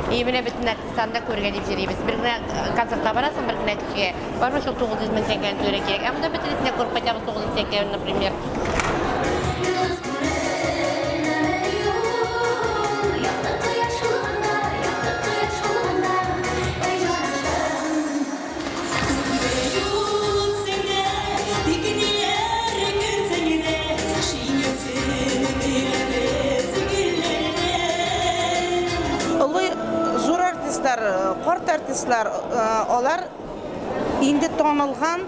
И менә бөтен артистларны да күрергә дип йөрибез. Бер генә концертка барасың, бер генә кешегә. Барыбер шул 900 мең тәңкәне түләргә кирәк. Ә монда бөтенесен дә күреп кайтабыз 900 тәңкә, например. Олы зур артистлар, карт артистлар, алар инде танылган,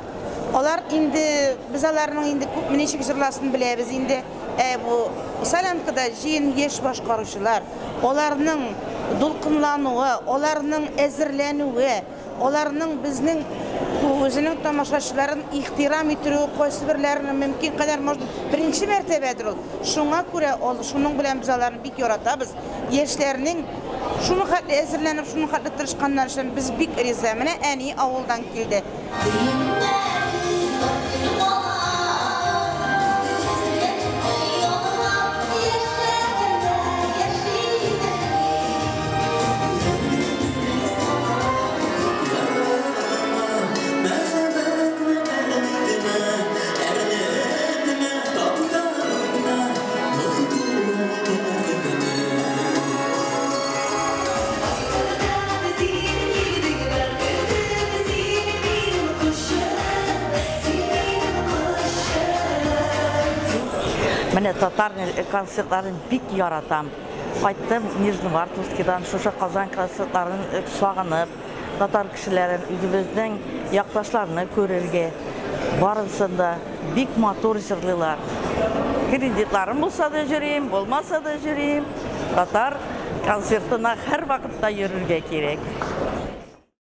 алар инде без аларның инде күпме ничек җырласын беләбез инде. Ә бу Солянкада җыен яшь башкаручылар, аларның дулкынлануы, аларның әзерләнүе, аларның безнең үзенең тамашачыларын ихтирам итүе кайсы берләренең мөмкин кадәр, может, беренче мәртәбәдер ул. Шуңа күрә ул, шуның белән без аларны бик яратабыз. Яшьләрнең шуның хәтле әзерләнеп, шуның хәтле тырышканнары өчен без бик риза. Менә әни авылдан килде. Менә татар концертларын бик яратам. Кайттым Нижневартовскидан, шушы Казан концертларын сагынып, татар кешеләрен, үзебезнең якташларны күрергә. Барысын да бик матур җырлыйлар. Кредитларым булса да йөрим, булмаса да йөрим. Татар концертына һәр вакытта йөрергә кирәк.